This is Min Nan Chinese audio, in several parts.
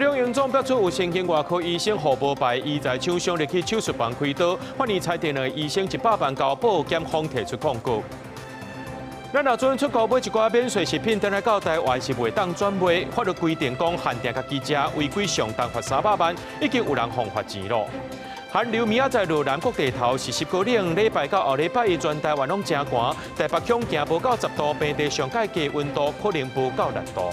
中榮總爆出有神經外科醫生予無牌醫材廠商入去手術房開刀，法院裁定兩个醫生100萬交保，檢方提出抗告。咱若準出國買一寡免稅食品，轉來到台灣是袂當轉賣。法律規定講限定家己食，違規上重罰300萬，已經有人予罰錢咯。寒流明仔載落南國地頭是濕過冷，禮拜到後禮拜一全台灣攏誠寒，台北恐驚無到10度，平地上蓋低溫度可能無到6度。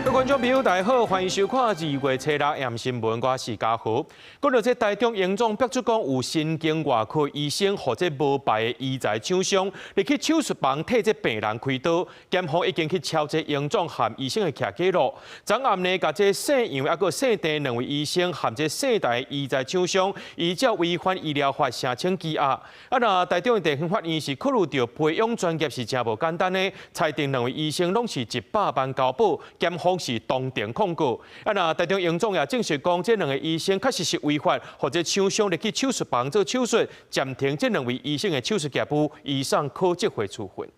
各位觀眾朋友，大家好，歡迎收看2月初六暗新聞，我是嘉豪。講到這台中榮總爆出講有神經外科醫生予這無牌的醫材廠商入去手術房替這病人開刀，檢方已經去抄這榮總和醫生的徛記錄。昨暗呢，共這姓楊抑閣姓鄭兩位醫生和這姓台醫材廠商依照違反醫療法申請羈押。啊，若台中的地方法院是考慮著培養專業是誠無簡單的，裁定兩位醫生攏是一百萬交保，檢方是當庭控告。啊，若台中榮總也證實講，這兩个醫生確實是違法，予這廠商入去手術房做手術，暫停這兩位醫生的手術業務，移送考紀會處分。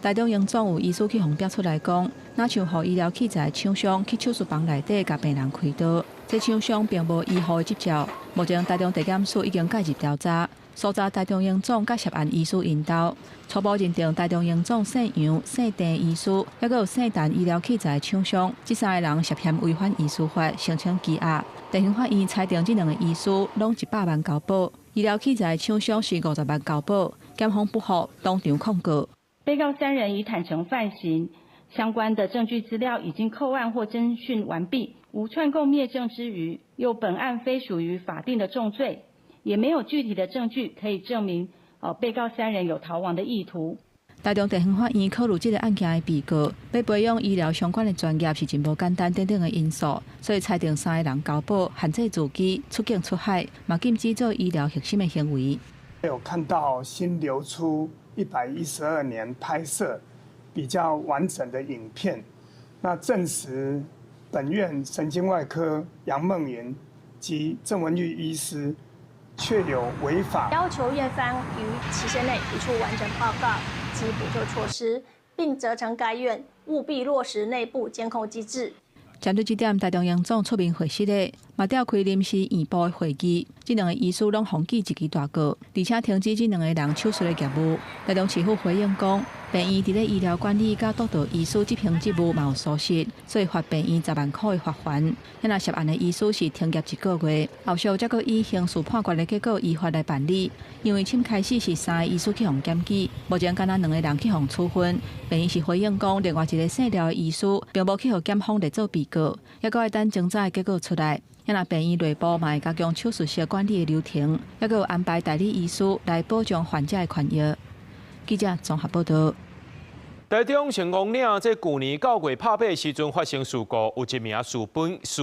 台中榮總有醫師去予爆出來講，若像予醫療器材廠商去手術房內底共病人開刀，這廠商並無醫護的執照。目前台中地檢署已經介入調查，搜查台中榮總佮涉案醫師𪜶兜，初步認定台中榮總姓楊、姓鄭醫師，抑閣有姓陳醫療器材廠商，這三个人涉嫌違反醫師法，申請羈押。地方法院裁定這兩个醫師攏一百萬交保，醫療器材廠商是50萬交保，檢方不服，當場控告。被告三人已坦承犯行，相關的證據資料已經扣案或偵訊完畢，無串供滅證之虞。又本案非屬於法定的重罪，也沒有具體的證據可以證明哦被告三人有逃亡的意圖。台中地方法院考慮這个案件的被告，欲培養醫療相關的專業是真無簡單等等的因素，所以裁定三个人交保，限制自己出境出海，嘛禁止做醫療核心的行為。有看到新流出112年拍攝比較完整的影片，那證實本院神經外科楊孟瑩及鄭文玉醫師確有違法，要求院方於期限內提出完整報告及補救措施，並責成該院務必落實內部監控機制。針對這點，台中榮總出面回釋的，嘛召開臨時院部的會議，這兩个醫師攏予記一支大過，而且停止這兩个人手術的業務。台中市府回應講，病院佇咧醫療管理佮督導醫師執行職務嘛有疏失，所以罰病院10萬塊的罰鍰。若涉案的醫師是停業一個月，後續才閣以刑事判決的結果依法來辦理。因為審開始是三个醫師去予檢舉，目前干焦兩个人去予處分。病院是回應講，另外一个姓廖的醫師並無去予檢方列做被告，抑閣愛等偵查的結果出來。若病院內部嘛會加強手術室管理的流程，抑閣有安排代理醫師來保障患者的權益。記者綜合報道。台中成功嶺這舊年9月拍馬的時陣發生事故，有一名士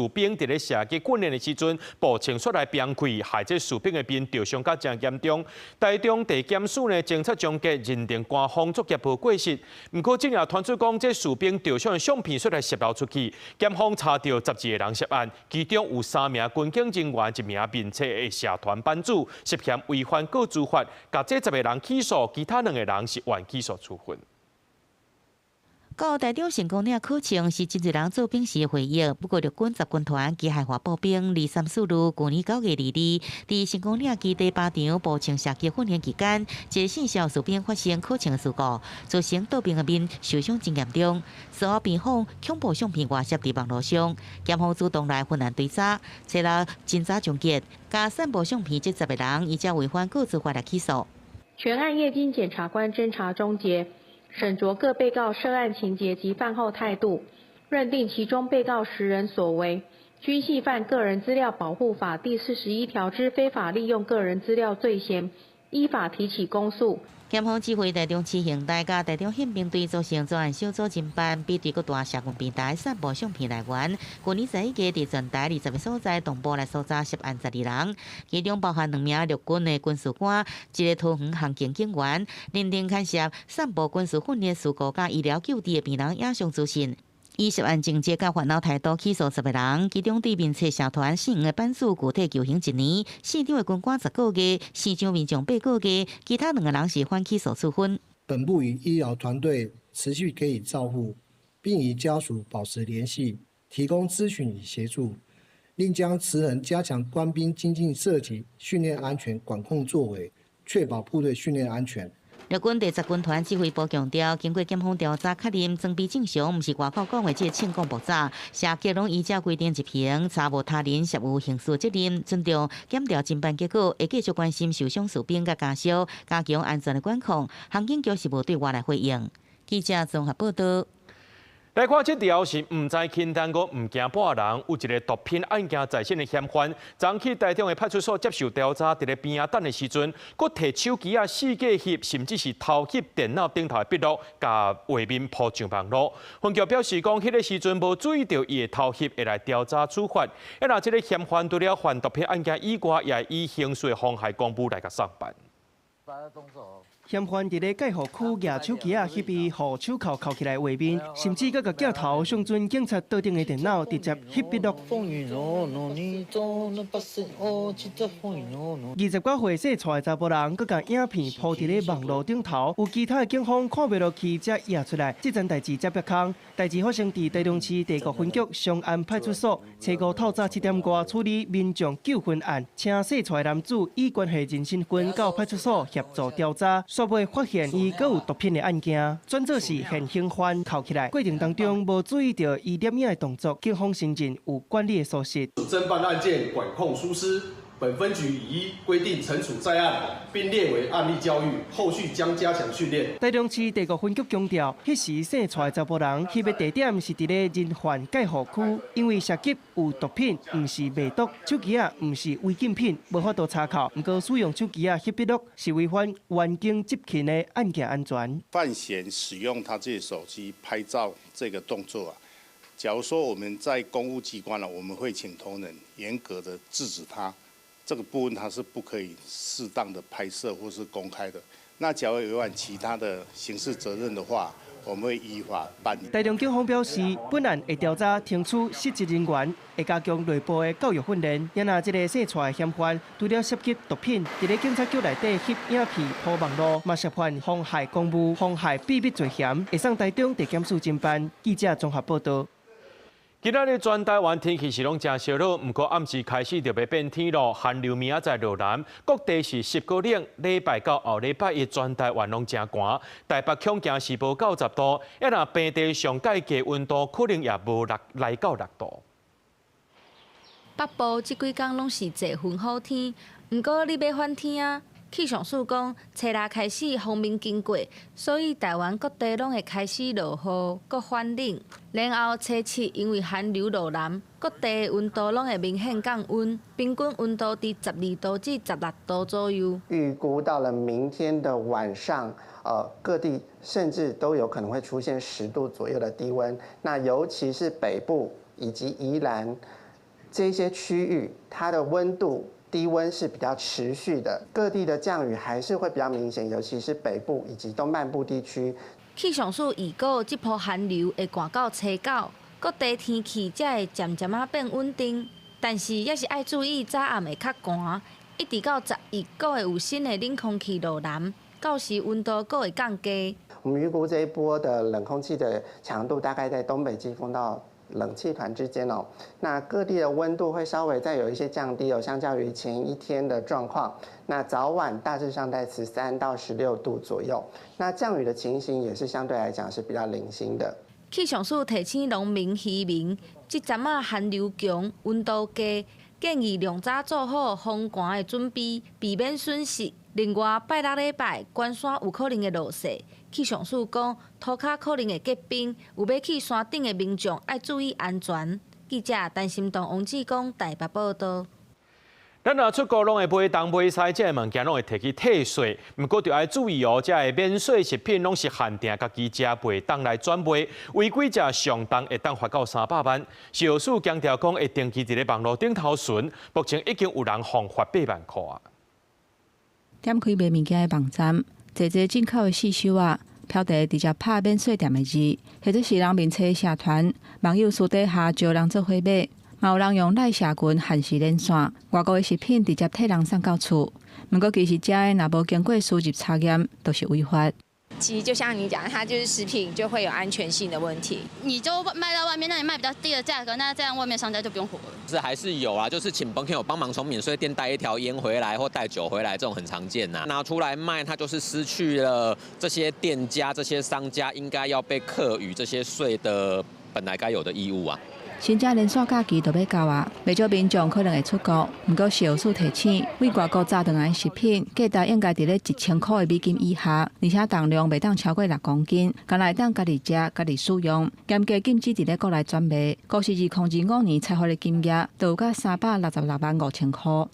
兵佇咧射擊訓練的時陣，步槍出來崩開，害這士兵的面著傷甲誠嚴重。台中地檢署呢，偵查終結，認定官方作業無過失。毋過，這也傳出講，這士兵著傷的相片出來洩露出去，檢方查著12个人涉案，其中有三名軍警人員，一名面冊的社團版主涉嫌違反個資法，共這10个人起訴，其他兩个人是緩起訴處分。到台中成功嶺考槍是真濟人做兵時的回憶。不過陸軍十軍團機械化步兵234旅，舊年9月22，佇成功嶺基地靶場步槍射擊訓練期間，一个姓蕭士兵發生考槍事故，造成倒邊的面受傷真嚴重。事後辯方恐怖相片外洩佇網路上，檢方主動來芬蘭追查，初六偵查終結，共散布相片這十个人依照違反個資法來起訴。全案業經檢察官偵查終結。審酌各被告涉案情節及犯後態度，認定其中被告10人所為，均係犯個人資料保護法第41條之非法利用個人資料罪嫌，依法提起公訴。檢方指揮台中市刑隊佮台中憲兵隊組成專案小組偵辦，比對各大社群平台散布相片來源。舊年11月，佇全台20个所在同步來搜查涉案12人，其中包含兩名陸軍的軍事官，一个桃園航警警員，認定牽涉散布軍事訓練事故佮醫療救治的病人影像資訊。以涉案情節佮犯後態度起訴十个人，其中對面冊社團姓黃的版主具體求刑一年，縣長的軍官10個月，市長民眾8個月，其他兩个人是緩起訴處分。本部與醫療團隊持續給予照護，並與家屬保持聯繫，提供諮詢與協助，另將持恆加強官兵精進射擊訓練安全管控作為，確保部隊訓練安全。陸軍第十軍團指揮部強調，經過檢方調查確認，裝備正常，毋是外口講的這個凊講爆炸，射擊攏依照規定執行，查無他人涉有刑事責任，尊重檢調偵辦結果，會繼續關心受傷士兵佮家屬，加強安全的管控。航警局是無對外來回應。記者綜合報道。來看這條是毋知輕重閣毋驚跋人，有一个毒品案件在身的嫌犯，昨去台中的派出所接受調查，佇咧邊仔等的時陣，閣提手機仔四界翕，甚至是偷翕電腦頂頭的筆錄，共畫面鋪上網路。分局表示講，彼个時陣無注意著伊會偷翕，會來調查處罰。啊，若這个嫌犯除了犯毒品案件以外，也會以刑事妨害公務來共送辦。嫌犯佇咧介護區舉手機仔翕伊予手銬銬起來畫面，甚至閣共鏡頭相準警察桌頂的電腦，直接翕筆錄。29歲姓蔡的查埔人，閣共影片鋪佇咧網路頂頭，有其他的警方看袂落去，才掖出來。這樁代誌才煏空。代誌發生佇台中市第五分局松安派出所，初五透早7點外處理民眾糾紛案，請姓蔡的男子以關係人身份到派出所協助調查。煞尾發現伊閣有毒品的案件，轉做是現行犯銬起來。過程當中無注意著伊攝影的動作，警方承認有管理的疏失。偵辦案件管控疏失，本分局已依規定懲處在案，並列為案例教育，後續將加強訓練。台中市第五分局強調，彼時姓蔡的查埔人翕的地點是佇咧人犯介護區，因為涉及有毒品，毋是賣毒，手機仔毋是違禁品，無法度查扣。毋過使用手機仔翕筆錄是違反環境執勤的案件安全。犯嫌使用他自己手機拍照這個動作啊，假如說我們在公務機關呢，我們會請同仁嚴格的制止他。這個部分它是不可以適當的拍攝或是公開的。那假如違反其他的刑事責任的話，我們會依法辦理。台中警方表示，本案會調查懲處失職人員，會加強內部的教育訓練。若這个姓蔡的嫌犯，除了涉及毒品，佇咧警察局內底翕影片鋪網路，嘛涉犯妨害公務、妨害秘密罪嫌，會送台中地檢署偵辦。記者綜合報道。今仔日全台灣天氣是攏誠燒熱，毋過暗時開始就欲變天囉，寒流明仔載落南，各地是濕閣冷。禮拜到後禮拜一，全台灣攏誠寒，台北恐驚是無到10度，啊若平地上蓋低溫度可能也無來到6度。北部這幾工攏是濟雲好天，毋過你欲反天啊！氣象署講，初六開始鋒面經過，所以台灣各地攏會開始落雨，閣反冷。然後初七因為寒流落南，各地溫度攏會明顯降溫，平均溫度佇12度至16度左右。預估到了明天的晚上，各地甚至都有可能會出現10度左右的低溫。那尤其是北部以及宜蘭這些區域，它的溫度低溫是比較持續的，各地的降雨還是會比較明顯，尤其是北部以及東半部地區。氣象署預告，這波寒流會寒到初九，各地天氣才會漸漸仔變穩定。但是猶是愛注意早暗會較寒，一直到11，閣會有新的冷空氣落南，到時溫度閣會降低。我們預估這一波的冷空氣的強度大概在東北季風到冷氣團之間哦，那各地的溫度會稍微再有一些降低哦，相較於前一天的狀況，那早晚大致上在13到16度左右。那降雨的情形也是相對來講是比較零星的。氣象署提醒農民漁民，這陣仔寒流強，溫度低，建議量早做好防寒的準備，避免損失。另外，拜六禮拜關山有可能會落雪。氣象署講，塗跤可能會結冰，有欲去山頂的民眾愛注意安全。記者陳心東、王志剛台北報道。咱若出國攏會買東買西，這个物件攏會提去退稅。毋過著愛注意哦，這个免稅食品攏是限定家己食，袂當來轉賣。違規者上重會當罰到300萬。食藥署強調講，會定期佇咧網路頂頭巡，目前已經有人予罰8萬箍啊。點開賣物件的網站，濟濟進口的四手仔，標題直接拍免稅店的字，或者是人面冊社團，網友私底下招人做伙買，嘛有人用賴社群限時連線，外國的食品直接替人送到厝。毋過其實這个若無經過輸入查驗，都是違法。其實就像你講，它就是食品就會有安全性的問題。你就賣到外面，那你賣比較低的價格，那這樣外面商家就不用活了。是還是有啊，就是請朋友幫忙從免稅店帶一條煙回來或帶酒回來，這種很常見吶。拿出來賣，它就是失去了這些店家、這些商家應該要被課予這些稅的本來該有的義務啊。新遮連續假期就欲到啊，袂少民眾可能會出國。毋過食藥署提醒，對外國炸轉來食品，價值應該佇咧1000箍的美金以下，而且重量袂當超過6公斤，干焦會當家己食、家己使用，嚴格禁止佇咧國內轉賣。估是2025年裁罰的金額，就有甲366萬5千箍。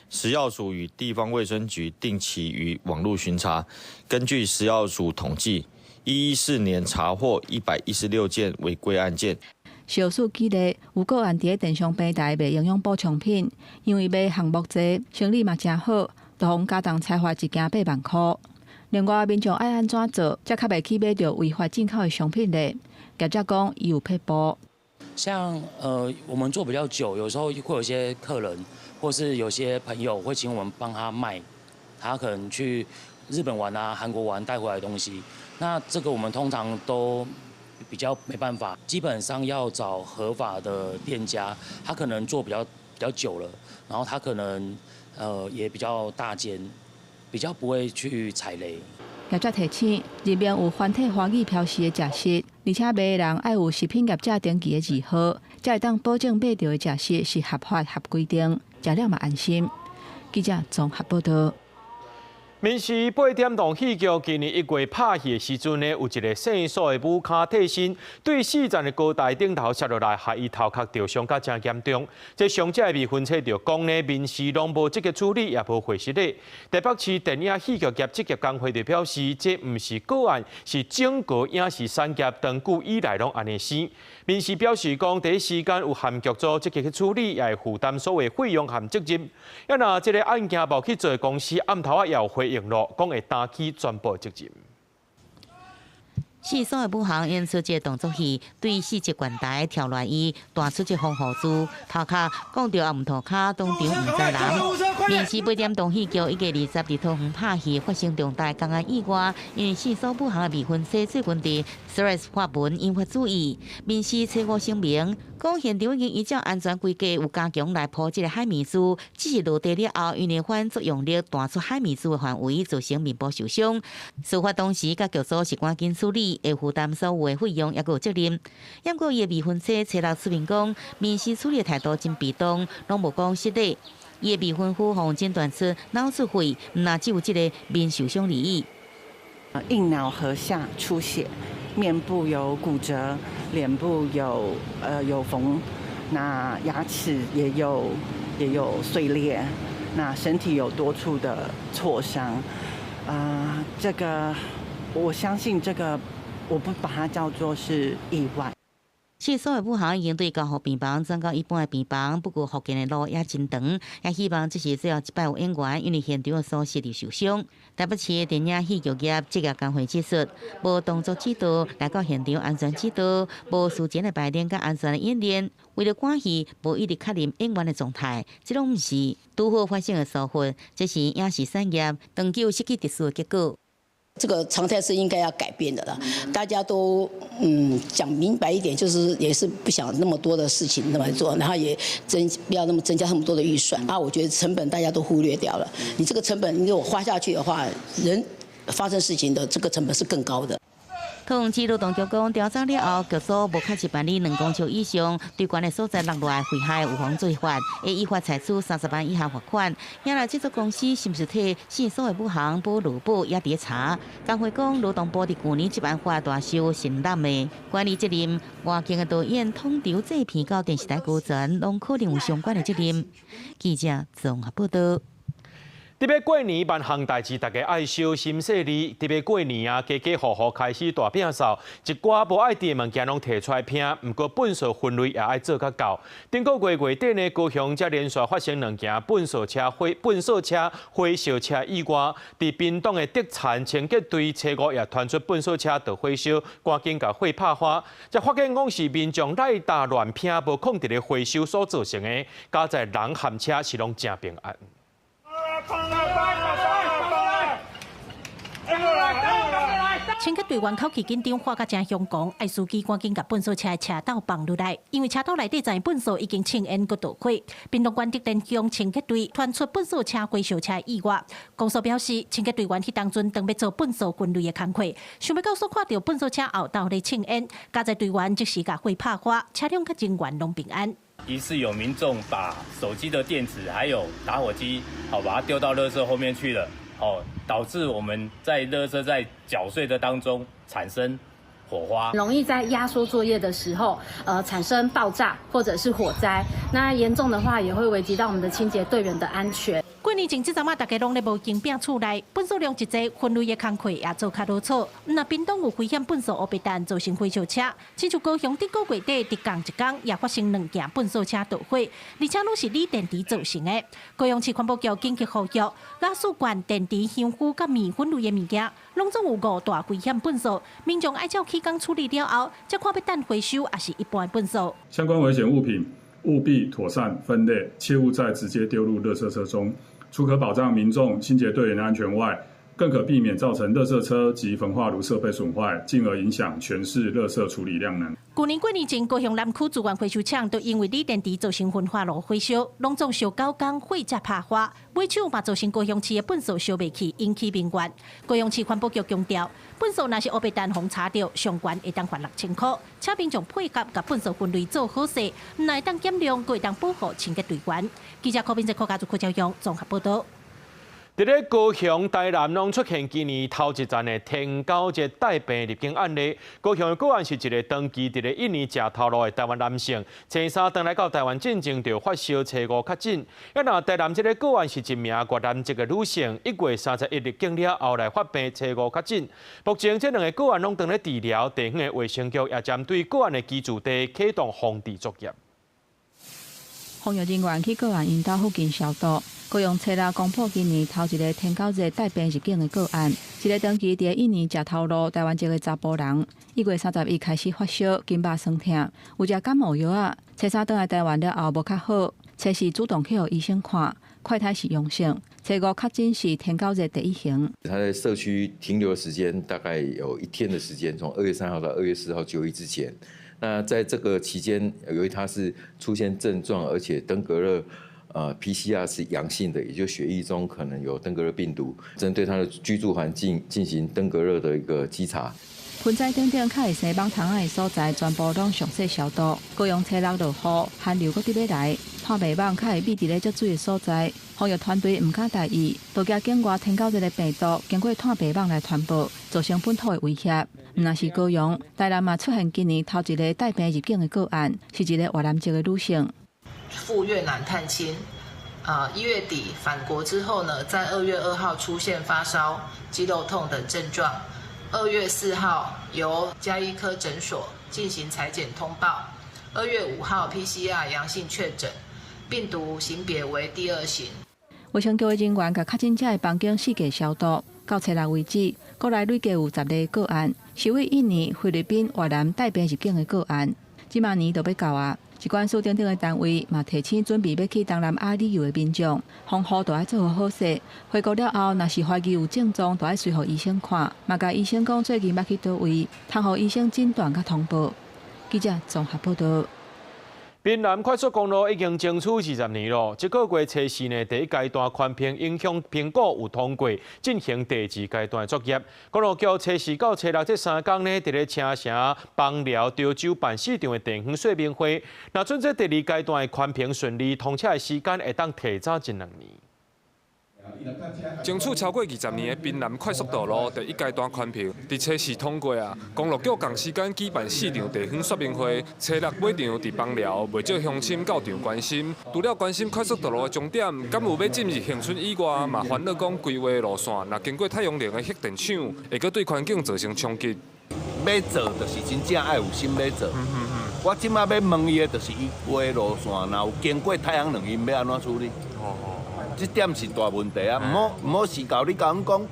食藥署與地方衛生局定期於網路巡查，根據食藥署統計，114年查獲116件違規案件。食藥署舉例，有個案佇咧電商平台賣營養補充品，因為賣項目濟，生意嘛誠好，就予加重裁罰一件8萬箍。另外，民眾愛按怎做，才較袂去買著違法進口的商品咧？業者講，伊有撇步。像我們做比較久，有時候會有些客人，或是有些朋友會請我們幫他賣，他可能去日本玩啊、韓國玩帶回來的東西，那這個我們通常都比較沒辦法，基本上要找合法的店家，他可能做比較久了，然後他可能也比較大間，比較不會去踩雷。業者提醒，入面有繁體華語標示的食食，而且賣的人愛有食品業者登記的字號，才會當保證買著的食食是合法合規定，食了嘛安心。記者綜合報道。民視8點檔戲劇今年1月拍戲的時陣呢，有一个姓蘇的舞咖替身，對四層的高台頂頭摔落來，害伊頭殼著傷甲誠嚴重。這傷者的未婚妻就講呢，民視攏無積極處理，也無回失禮。台北市電影戲劇業職業工會就表示，這毋是個案，是整個影視產業長久以來攏按呢生。民視表示講，第一時間有和劇組積極去處理，也會負擔所有費用和責任。啊，若這个案件無去做，公司暗頭仔也有回應咯，講會擔起全部責任。四所的武行演出這個動作戲，對四隻懸台跳落伊彈出這風雨珠，頭殼講著阿毋塗跤，當場毋知人。民視8點檔戲劇1月20日桃園拍戲發生重大工安意外，因為四所武行的未婚妻最近佇 Threads 發文引發注意。民視初五聲明，講現場已經依照安全規格有加強來鋪這个海綿珠，只是落地了後，因為反作用力彈出海綿珠的範圍，造成面部受傷。事發當時，佮劇組是趕緊處理，會負擔所有的費用，抑閣有責任。毋過伊的未婚妻初六出面講，民視處理的態度真被動，攏無講失禮。伊的未婚夫予診斷出腦出血，毋但只有這个面受傷而已。硬腦核下出血，面部有骨折，臉部有縫，那牙齒也有碎裂，那身體有多處的挫傷。這個我相信這個我不把它叫做是意外。四所的武行已經對加護病房轉到一般的病房，不過復健的路也真長，也希望這是最後一擺有演員因為現場的疏失而受傷。台北市電影戲劇業職業工會指出，無動作指導來到現場安全指導，無事前的排練佮安全的演練，為了趕戲，無一直確認演員的狀態，這攏毋是拄好發生的疏忽，這是影視產業長久失去秩序的結果。這個常態是應該要改變的啦，大家都講明白一點，就是也是不想那麼多的事情那麼做，然後也不要那麼增加那麼多的預算啊。我覺得成本大家都忽略掉了，你這個成本如果花下去的話，人發生事情的這個成本是更高的。桃園市勞動局講，調查了後，劇組無確實辦理2公尺以上對懸的所在落來危害有防罪法，會依法採取30萬以下罰款。也來製作公司是毋是替四所的武行補勞保也佇咧查。工會講，勞動部佇舊年職安法大修承擔的管理責任，外景的導演統籌製片到電視台高層，攏可能有相關的責任。記者綜合報道。佇欲過年，萬項代誌，大家愛小心細膩。佇欲過年啊，家家戶戶開始大摒掃，一寡無愛挃的物件攏提出來摒。毋過糞掃分類也愛做較到。頂個月月底呢，高雄才連續發生兩件糞掃車火燒車意外。佇屏東的竹田清潔隊初五也傳出糞掃車著火燒，趕緊共火拍花。才發現講是民眾賴搭亂摒，無控制的回收所造成的。佳哉人和車是攏誠平安。來來來來來來來。清潔隊員口氣緊張，喊甲誠凶狂，愛司機趕緊共糞埽車的車斗放落來，因為車斗內底載糞埽已經衝煙閣著火。屏東縣竹田鄉清潔隊傳出糞埽車火燒車的意外，公所表示，清潔隊員彼當陣當欲做糞埽分類的工課，想欲到煞看著糞埽車後斗咧衝煙，加載隊員即時共火拍花，車輛佮人員攏平安。疑似有民眾把手機的電池還有打火機，好把它丟到垃圾後面去了，哦，導致我們在垃圾在攪碎的當中產生火花，容易在壓縮作業的時候，產生爆炸或者是火災。那嚴重的話，也會危及到我們的清潔隊員的安全。幾年前這陣仔，大家攏咧無閒拚厝內，糞埽量一濟，分類的工課也做較囉嗦。毋但屏東有危險糞埽烏白彈造成火燒車，親像高雄頂個月底佇仝一工也發生兩件糞埽車著火，而且攏是鋰電池造成的。高雄市環保局緊急呼籲，瓦斯罐、電池、香灰佮麵粉類的物件，攏總有五大危險糞埽，民眾愛照起工處理了後，才看欲等回收，抑是一般的糞埽。相關危險物品務必妥善分類，切勿再直接丟入垃圾車中。除可保障民眾、清潔隊員的安全外，更可避免造成垃圾車及焚化爐設備損壞，進而影響全市垃圾處理量能。去年過年前，高雄南區資源回收廠都因為鋰電池造成焚化爐火燒，攏總燒九工火才拍花，尾手嘛造成高雄市的糞埽燒袂去，引起民怨。高雄市環保局強調，糞埽若是烏白彈予查著，上懸會當罰6000箍，請民眾配合共糞埽分類做好勢，毋但會當減量，閣會當保護清潔隊員。記者柯敏哲、柯家祖、柯昭勇綜合報導。佇咧高雄、台南攏出現今年頭一站的天狗熱帶病入境案例。高雄的個案是一个長期佇咧印尼食頭路的台灣男性，初三轉來到台灣進前就發燒，初五確診。啊，若台南這个個案是一名越南籍的女性，1月31入境了後來發病，初五確診。目前這兩个個案攏正咧治療，地方的衛生局也針對個案的居住地啟動防治作業。防疫人員去個案𪜶兜附近消毒。高雄初六公布今年頭一个天狗熱帶病入境的個案，一个長期佇印尼食頭路台灣籍的查埔人，1月31開始發燒、筋肉痠痛，有食感冒藥仔。初三轉來台灣了後無較好，初四主動去予醫生看，快篩是陽性，初五確診是天狗熱第一型。他在社區停留的時間大概有一天的時間，從2月3號到2月4號就醫之前。那在這個期間，由於他是出現症狀，而且登革熱PCR 是陽性的，也就血液中可能有登革熱病毒，針對他的居住環境進行登革熱的一個稽查。盆栽等等較會生蠓蟲仔的所在，全部攏詳細消毒。高雄初六落雨，寒流閣佇欲來，炭白蠓較會覕佇咧積水的所在。防疫團隊毋敢大意，都驚境外天狗熱的病毒經過炭白蠓來傳播，造成本土的威脅。毋但是高雄，台南嘛出現今年頭一个帶病入境的個案，是一个越南籍的女性。赴越南探親，1月底返國之後呢，在2月2號出現發燒、肌肉痛等症狀。2月4號由家醫科診所進行採檢通報。2月5號 PCR 陽性確診，病毒型別為第二型。衛生局的人員共確診者的房間四界消毒，到初六為止，國內累計有10例個案，是為印尼、菲律賓、越南帶病入境的個案。這馬年就欲到啊！疾管署等等的單位嘛提醒準備欲去東南亞旅遊的民眾，防護都愛做好好勢。回國了後，若是懷疑有症狀，就愛隨予醫生看，嘛共醫生講最近捌去佗位，通予醫生診斷佮通報。記者綜合報導。屏南快速公路已經爭取20年咯，這個月初四呢，第一階段寬頻影響評估有通過，進行第二階段作業。公路局初四到初六這三工呢，佇咧車城、枋寮、潮州辦四場的地方說明會。若準這第二階段的寬頻順利通車的時間，會當提早一兩年。爭取超過20年的屏南快速道路第一階段寬頻，佇初四通過啊！公路局仝時間舉辦四場地方說明會，初六尾場佇枋寮，袂少鄉親到場關心。除了關心快速道路的終點，敢有欲進入恆春以外，嘛煩惱講規劃路線，若經過太陽能的核電廠，會閣對環境造成衝擊。欲做就是真正愛有心欲做。我這馬欲問伊的，就是伊規路線若有經過太陽能，𪜶欲按怎處理？這點是大問題啊！毋好毋好是共你共阮講，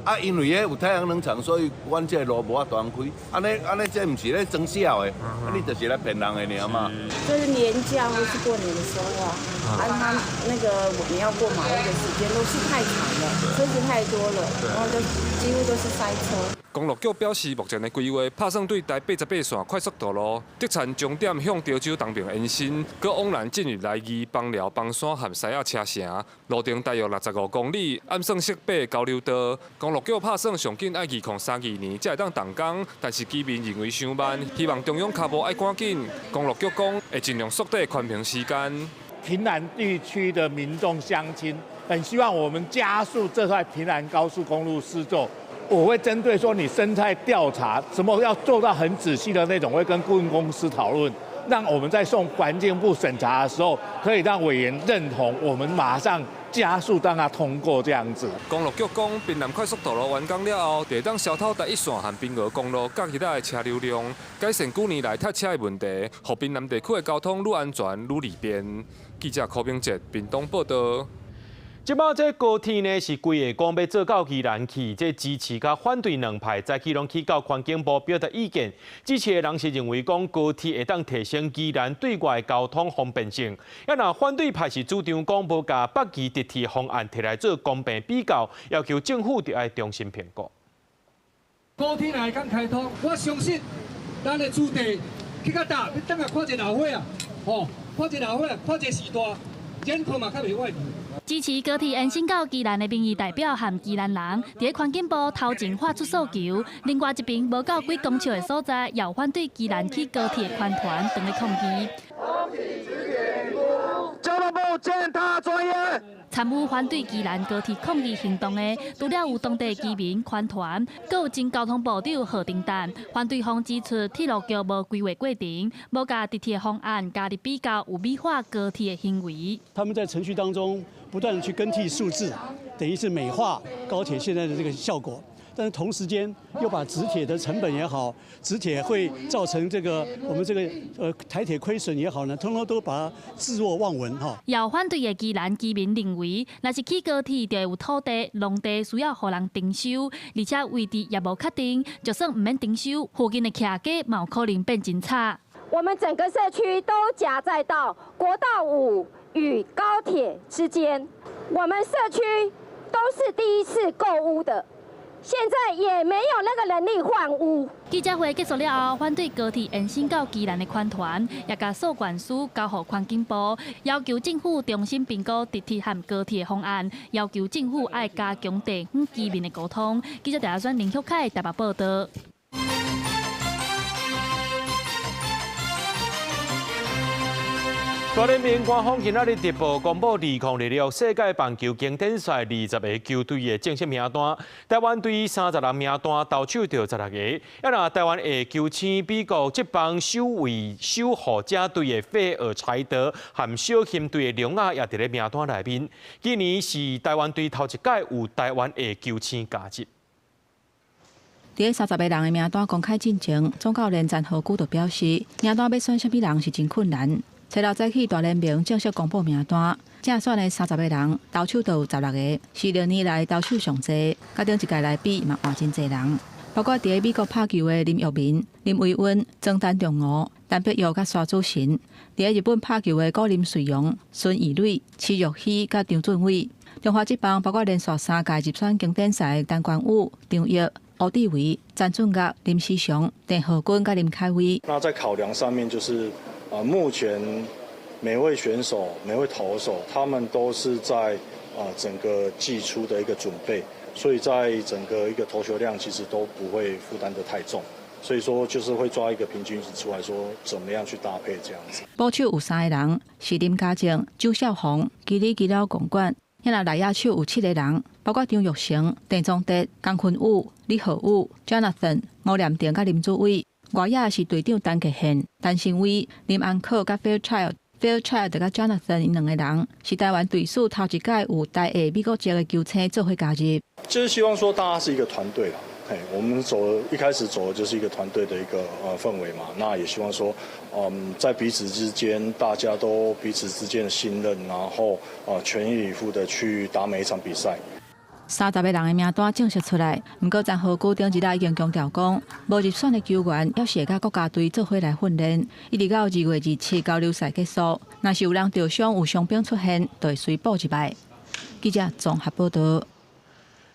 啊，因為彼有太陽能廠，所以阮這个路無法度通開。按呢按呢，這毋是咧裝痟的，啊，你就是來騙人的爾嘛。就是年假或是過年的時候啊，啊，他那個我們要過馬路的時間都是太長了，車子太多了，然後就幾乎都是塞車。公路局表示，目前的規劃拍算對台88線快速道路竹田終點向潮州東爿延伸，閣往南進入來義、枋寮、枋山和獅仔車城，路程大約65公里，按算設八交流道。公路局拍算上緊愛2032年才會當動工，但是居民認為傷慢，希望中央跤步愛趕緊。公路局講會盡量縮短寬頻時間。屏南地區的民眾鄉親很希望我們加速這塊屏南高速公路施作。我會針對說你生態調查，什麼要做到很仔細的那種，會跟顧問公司討論，讓我們在送環境部審查的時候，可以讓委員認同，我們馬上加速讓它通過這樣子。公路局講，屏南快速道路完工了後，就會當消透台一線和屏鵝公路佮其他的車流量，改善幾年來塞車的問題，予屏南地區的交通愈安全、愈利便。記者柯明哲屏東報導。這擺這高鐵呢是規个講欲做到宜蘭去，這支持佮反對兩派早起攏去到環境部表達意見。支持的人是認為講高鐵會當提升宜蘭對外交通方便性，啊若反對派是主張講無共北宜直鐵方案提來做公平比較，要求政府著愛重新評估。高鐵若會當開通，我相信咱的土地去較大，欲轉來看一个老歲仔，吼，看一个老歲仔，看一個時代，人口嘛較袂外流。支持高鐵延伸到宜蘭的民意代表和宜蘭人，佇咧環境部頭前發出訴求。另外一爿無夠幾公尺的所在，也有反對宜蘭起高鐵的團團當咧抗議。交通部踐踏專業。參與反對宜蘭高鐵抗議行動的，除了有當地居民、團團，閣有前交通部長賀陳旦。反對方指出，鐵路局無規劃過程，無共直鐵方案加入比較，有美化高鐵的行為。他們在程序當中不斷去更替數字，等於是美化高鐵現在的這個效果。但是同時間又把直鐵的成本也好，直鐵會造成這個我們這個台鐵虧損也好呢，通通都把它置若罔聞哈。有反對的宜蘭居民認為，若是起高鐵，就會有土地、農地需要予人徵收，而且位置也無確定，就算毋免徵收，附近的徛家嘛有可能變真慘。我們整個社區都夾在到國道5與高鐵之間，我們社區都是第一次購屋的。現在也沒有那個能力換屋。記者會結束了後，反對高鐵延伸到宜蘭的團團，也共訴願書交予環境部，要求政府重新評估直鐵和高鐵的方案，要求政府愛加強地方居民的溝通。記者陳阿選、林旭凱台北報導。大聯盟官方今仔日直播公布2026世界棒球經典賽20个球隊的正式名單。台灣隊30人名單投手著16个，啊若台灣的球星美國職棒首位守護者隊的費爾柴德和小熊隊的梁亞也佇咧名單內面。今年是台灣隊頭一屆有台灣的球星加入。佇咧30个人的名單公開進前，總教練詹和久就表示，名單欲選啥物人是真困難。初六早起，大聯盟正式公布名單，正選的30个人，投手就有16个，是歷年來投手上濟，佮頂一屆來比嘛換真濟人，包括佇咧美國拍球的林育民、林維溫、莊丹仲吾、陳碧玉佮沙祖神；佇咧日本拍球的古林瑞陽、孫怡磊、池玉熙佮張俊偉。中華職棒包括連續3屆入選經典賽的陳冠宇、張奕、吳志偉、陳俊岳、林時祥、鄭浩君佮林凱威。那在考量上面就是。目前每位選手、每位投手，他們都是在整個季初的一個準備，所以在整個一個投球量其實都不會負擔得太重，所以說就是會抓一個平均值出來說，怎麼樣去搭配這樣子。捕手有3個人，是林家正、周少宏、基里基了公館。遐內野手有7個人，包括張育成、鄭宗哲、江坤宇、李浩宇、Jonathan、吳念庭佮林祖偉。外野是隊長陳傑憲、陳新偉、林安可佮 Fairchild、Fairchild 佮 Jonathan 𪜶兩個人，是台灣隊史頭一屆有台裔美國籍的球星做伙加入。就是希望說大家是一個團隊啦，嘿，我們走一開始走的就是一個團隊的一個氛圍嘛，那也希望說，在彼此之間大家都彼此之間的信任，然後全力以赴的去打每一場比賽。30个人的名單正式出來，毋過詹和久頂一日已經強調講，無入選的球員猶是會佮國家隊做伙來訓練，一直到2月27交流賽結束。若是有人著傷有傷兵出現，就會隨補入來。記者綜合報道。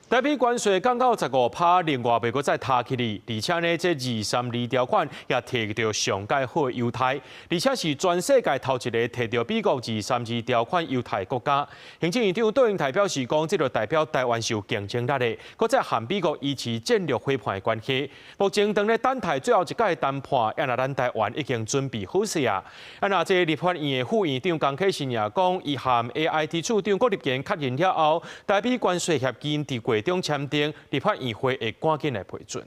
台美關稅降到15%，另外袂閣再提起哩。而且呢，這232條款也提著上蓋好的優待，而且是全世界頭一个提著美國232條款優待國家。行政院長杜英台表示講，這就代表台灣是有競爭力的，閣再和美國維持戰略夥伴的關係。目前當咧等待最後一屆談判，也若咱台灣已經準備好勢啊。啊，若這立法院的副院長江啟臣也講，伊和 AIT 處長郭立堅確認了後，台美關稅協議佇月中簽訂，立法院會會趕緊來批准。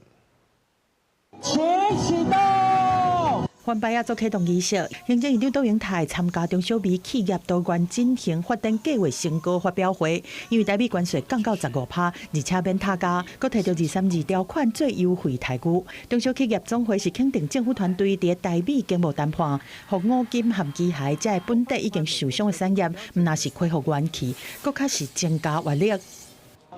請啟動。環保亞做啟動儀式，行政院長杜英台參加中小微企業多元轉型發展計劃成果發表會，因為台美關稅降到15%，而且免特價，閣提著232條款做優惠待遇。中小企業總會是肯定政府團隊佇台美經貿談判，予五金和機械這本地已經受傷的產業，毋但是恢復元氣，閣較是增加活力。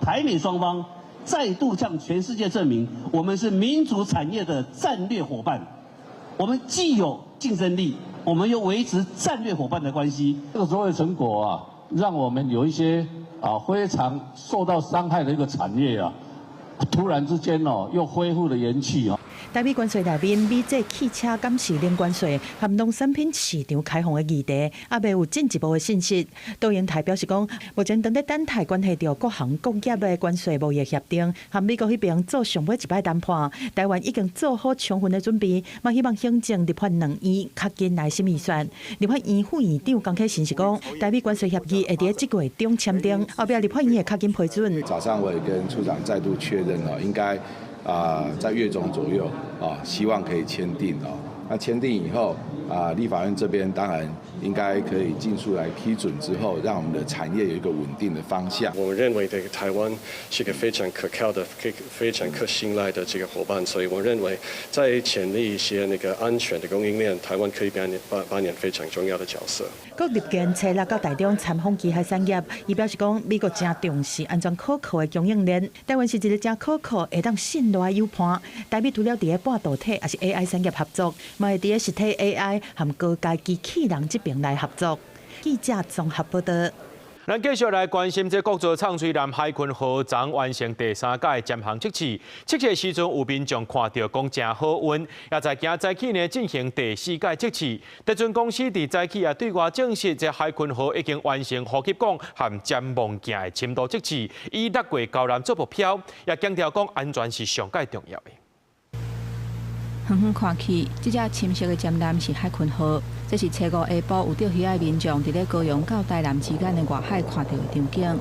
台美雙方再度向全世界證明，我們是民主產業的戰略夥伴。我們既有競爭力，我們又維持戰略夥伴的關係。這個所謂成果啊，讓我們有一些啊非常受到傷害的一個產業啊，突然之間哦又恢復了元氣哦。台美關稅內面，美製汽車減稅零關稅和農產品市場開放的議題，猶未有進一步的信息。杜英台表示講，目前正佇等待關係著各行各業的關稅貿易協定，和美國彼邊做上尾一擺談判，台灣已經做好充分的準備，嘛希望行政立法兩院較緊來審預算。立法院副院長江啟臣是講，台美關稅協議會佇這個月中簽訂，後壁立法院會較緊批准。早上我也跟處長再度確認了，應該在月中左右啊，希望可以簽訂哦。那簽訂以後啊，立法院這邊當然應該可以盡速來批准之後，讓我們的產業有一個穩定的方向。我們認為這個台灣是一個非常可靠的、非常可信賴的這個夥伴，所以我認為在建立一些那個安全的供應鏈，台灣可以扮演非常重要的角色。郭立堅初六到台中參訪機械產業，伊表示講，美國誠重視安全可靠的供應鏈，台灣是一個誠可靠、會當信賴的友伴。台美除了佇咧半導體，抑是 AI 產業合作，嘛會佇咧實體 AI 和高階機器人這邊來合作。記者綜合報道。咱繼續來關心這國造藏水艦海鯤號昨完成第三屆潛航測試，測試時陣有民眾看著講誠好運，也在今早起呢進行第四屆測試。台船公司佇早起也對外證實，這海鯤號已經完成呼吸管和潛望鏡的深度測試，以6月交艦做目標，也強調講安全是上蓋重要的。遠遠看去，這隻深色的潛艦是海鯤號。這是初五下晡有釣魚的民眾佇咧高雄到台南之間的外海看到的場景。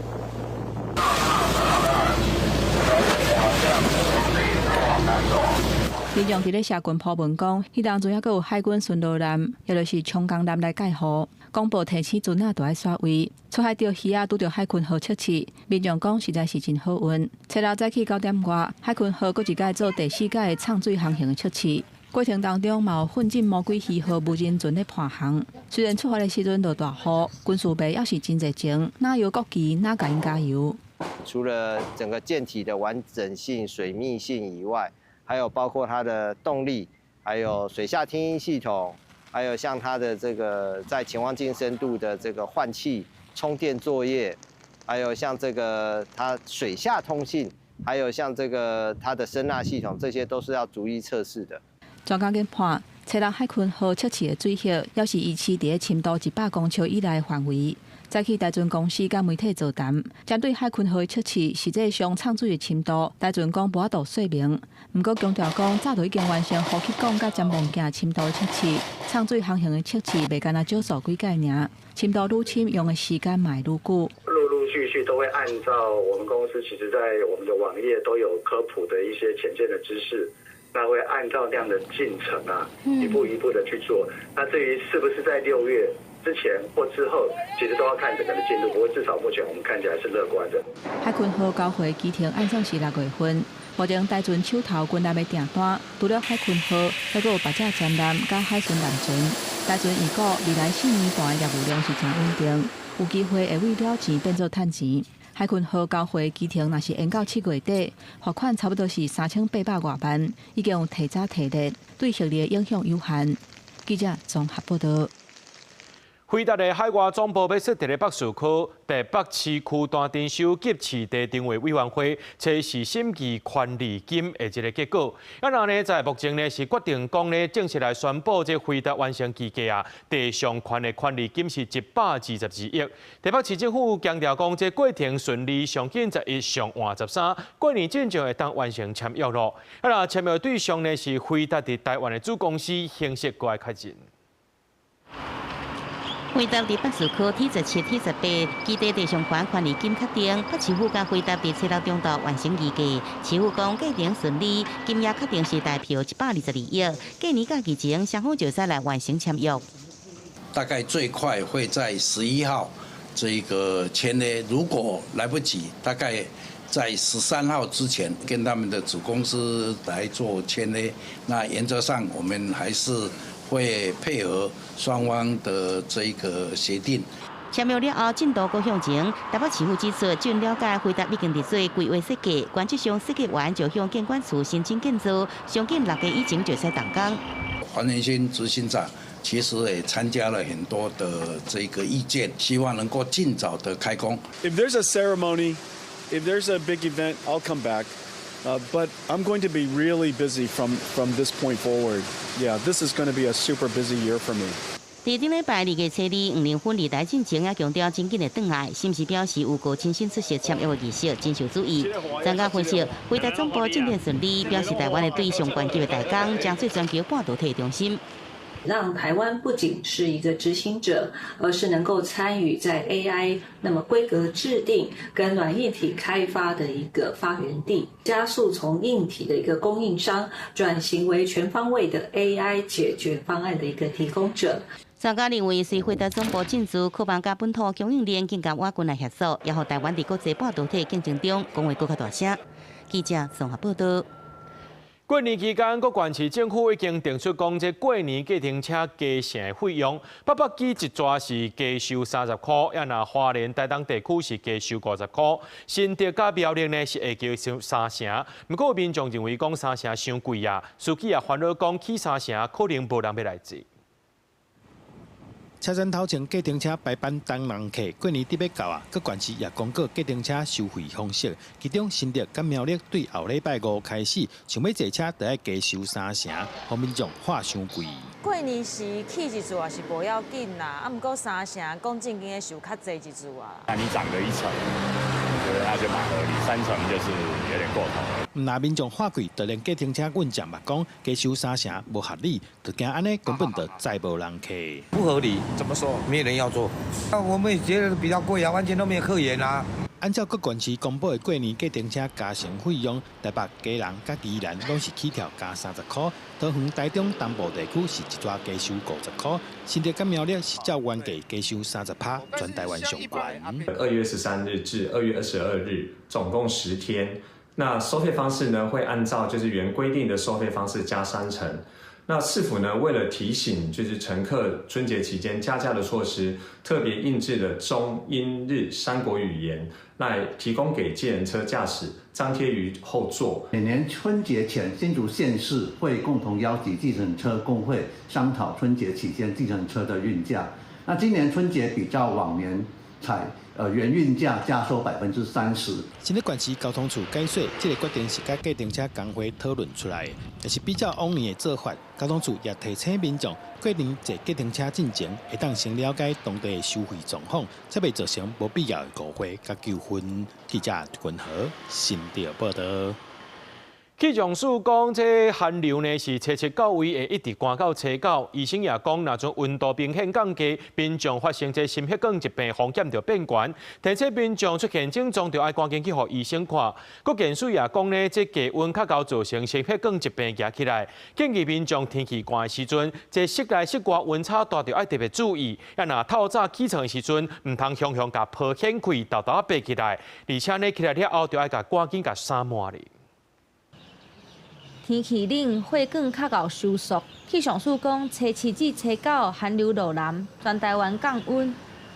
民眾佇咧社群 po 文講，彼當陣猶閣有海軍巡邏艦，也就是長江艦來蓋護，廣播提醒船仔著愛徙位。出海釣魚仔拄著海鯤號測試，民眾講實在是真好運。初六早起9點外，海鯤號閣一擺做第四擺的藏水航行的測試。過程當中，嘛有奮進魔鬼魚號無人船咧伴航。雖然出發的時陣落大雨，軍事迷猶是真熱情，哪搖國旗，哪共𪜶加油。除了整個艦體的完整性、水密性以外，還有包括它的動力，還有水下聽音系統，還有像它的這個在潛望鏡深度的這個換氣、充電作業，還有像這個它水下通信，還有像這個它的聲納系統，這些都是要逐一測試的。專家研判，初六海鯤號測試的水域，猶是維持佇咧深度100公尺以內的範圍。早起台船公司佮媒體座談，針對海鯤號的測試，實際上藏水的深度，台船講無法度說明。毋過強調講，早就已經完成呼吸管佮潛望鏡深度的測試，藏水航行的測試袂干焦少數幾擺爾，深度愈深用的時間嘛會愈久。陸陸續續都會按照我們公司，其實在我們的網頁都有科普的一些潛艦的知識。那會按照那樣的進程啊，一步一步的去做。那至於是不是在6月之前或之後，其實都要看整個的進度。不過至少目前我們看起來是樂觀的。海鯤號交貨期程按算是6月份。目前台船手頭軍艦的訂單，除了海鯤號，猶閣有別隻潛艦佮海巡艦船。台船預估未來4年半的業務量是誠穩定，有機會會為了錢變做趁錢。海墾號交會期程若是延到7月底，罰款差不多是3800外萬，已經有提早提列，對獲利的影響有限。記者綜合報道。輝達的海外總部欲設佇咧北市區，台北市區大田收及市地定位委員會測試審議權利金的這個結果。啊，那呢在目前呢是決定講呢正式來宣布，這輝達完成議價啊，地上權的權利金是122億。台北市政府強調講，這過程順利，上緊11上晚13，過年進前會當完成簽約囉。啊，那簽約對象呢是輝達佇台灣的子公司，形式過來確認。輝達佇北市區 T17、T18基地地上權權利金確定，北市府佮輝達佇初六中晝完成議價。市府講過程順利，金額確定是台票122億。過年假期前，雙方就使來完成簽約。大概最快會在11號這個簽約，如果來不及，大概在13號之前跟他們的子公司來做簽約。那原則上，我們還是會配合雙方的這個協定。簽約了後，進度閣向前。台北市府指出，據了解，輝達已經佇做規劃設計，原則上設計完就向建管處申請建造，上緊6月以前就使動工。黃仁勳執行長其實也參加了很多的這個意見，希望能夠盡早的開工。 If there's a ceremony, if there's a big event, I'll come back. But I'm going to be really busy from this point forward. Yeah, this is going to be a super busy year for me. 佇頂禮拜2月初2，黃仁勳來台進前也強調真緊會轉來，是毋是表示有閣親身出席簽約的儀式，真受注意。專家分析，輝達總部進展順利，表示台灣會對上懸級的代工，將做全球半導體中心。讓台灣不僅是一個執行者，而是能夠參與在 AI 那麼規格制定跟軟硬體開發的一個發源地，加速從硬體的一個供應商轉型為全方位的 AI 解決方案的一個提供者。專家認為，隨輝達總部進駐，渴望佮本土供應鏈更加倚近來協作，也予台灣佇國際半導體競爭中講話閣較大聲。記者綜合報道。過年期間，各縣市政府已經定出講，這過年計程車加成的費用，北北基一逝是加收30箍，啊若花蓮、台東地區是加收50箍，新竹佮苗栗呢是會加收三成。毋過民眾認為講三成傷貴啊，司機也煩惱講起三成可能無人欲來坐。車站頭前計程車排班等人客，過年佇欲到啊，各縣市也公告計程車收費方式。其中新竹佮苗栗對後禮拜五開始，想欲坐車就愛加收三成，予民眾喊傷貴。過年時起一次也是無要緊啦，啊，毋過三成講正經的收較濟一次啊。那你漲個一成，我覺得那就蠻合理，三成就是有點過頭。毋但民眾喊貴，就連計程車運將嘛講加收三成無合理，就驚按呢根本就載無人客。不合理，怎麼說？沒人要坐。那我們也覺得比較貴啊，完全都沒有客源啊。按照各縣市公布的過年計程車加成費用，台北、基隆、佮宜蘭攏是起跳加30箍，桃園、台中東部地區是一逝加收50箍，新竹佮苗栗是照原價加收30趴，全台灣上懸。 2月13日至2月22日，總共10天。那收費方式呢，會按照就是原規定的收費方式加三成。那市府呢，為了提醒就是乘客春節期間加價的措施，特別印製了中英日三國語言，來提供給計程車駕駛張貼於後座。每年春節前，新竹縣市會共同邀集計程車工會商討春節期間計程車的運價。那今年春節比較往年採原運價加收30%。新竹縣市交通處解說，這個決定是佮計程車工會討論出來的，但是比較往年的做法，交通處也提醒民眾，過年坐計程車進前，會當先了解當地的收費狀況，才袂造成無必要的誤會佮糾紛。記者君和新竹報道。氣象署講，這寒流呢是初七到位會一直寒到初九。醫生也講，若陣溫度明顯降低，民眾發生這心血管疾病風險就變懸。提醒民眾出現症狀，就愛趕緊去予醫生看。國健署也講呢，這低溫較𠢕造成心血管疾病夯起來，建議民眾天氣寒的時陣，這室內室外溫差大，就愛特別注意。啊，若透早起床的時陣，毋通雄雄共被掀開，沓沓仔爬起來。而且呢，起來了後，就愛共趕緊共衫換咧。天氣冷，血管較𠢕收縮。氣象署講，初七至初九寒流落南，全台灣降溫。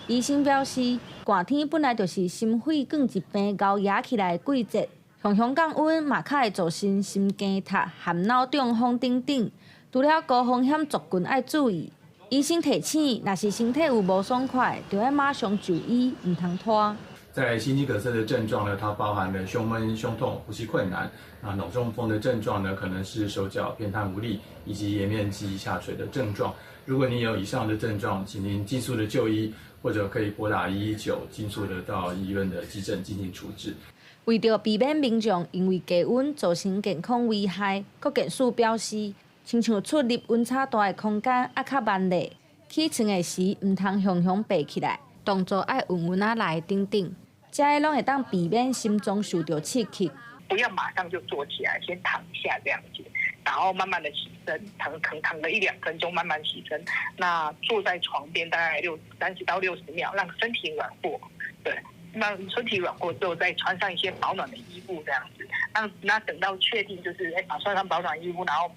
醫生表示，寒天本來就是心血管疾病熬夜起來的季節，常常降溫嘛，較會造成心肌塌、含腦中風等等。除了高風險族群愛注意，醫生提醒，若是身體有無爽快，就愛馬上就醫，毋通拖。在心肌梗塞的症狀呢，它包含了胸悶、胸痛、呼吸困難。啊，腦中風的症狀呢，可能是手腳偏癱無力，以及顏面肌下垂的症狀。如果你有以上的症狀，請您盡速的就醫，或者可以撥打119，盡速的到醫院的急診進行處置。為著避免民眾因為低溫造成健康危害，國健署表示，親像出入溫差大的空間愛較慢咧，起床的時毋通雄雄爬起來，動作愛穩穩仔來等等，這個攏會當避免心臟受著刺激。不要馬上就坐起來，先躺一下這樣子，然後慢慢的起身，躺躺躺個一兩分鐘，慢慢起身。那坐在床邊大概30到60秒，讓身體暖和。對，那身體暖和之後，再穿上一些保暖的衣物這樣子。那等到確定就是穿上保暖衣物，然後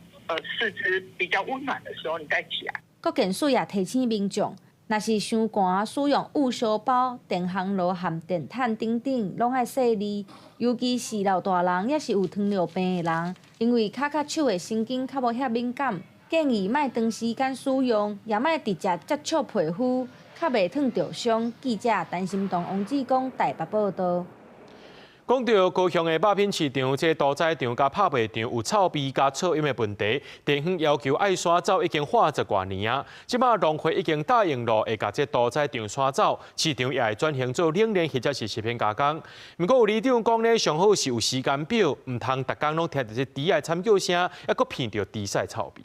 四肢比較溫暖的時候，你再起來。國健署也提醒民眾，若是傷寒，使用捂燒包、電烘爐和電毯等等，攏愛細膩。尤其是老大人，抑是有糖尿病的人，因為跤跤手的神經較無遐敏感，建議莫長時間使用，也莫直接接觸皮膚，較袂燙著傷。記者陳心東、王志剛台北報道。講到高雄的肉品市場，這屠宰場佮拍賣場有臭味佮噪音的問題，地方要求愛徙走已經喊十外年啊。這擺農會已經答應咯，會共這屠宰場徙走，市場也會轉型做冷鏈或者是食品加工。毋過有里長講呢，上好是有時間表，毋通逐工攏聽著這豬仔慘叫聲，猶閣鼻著豬屎臭味。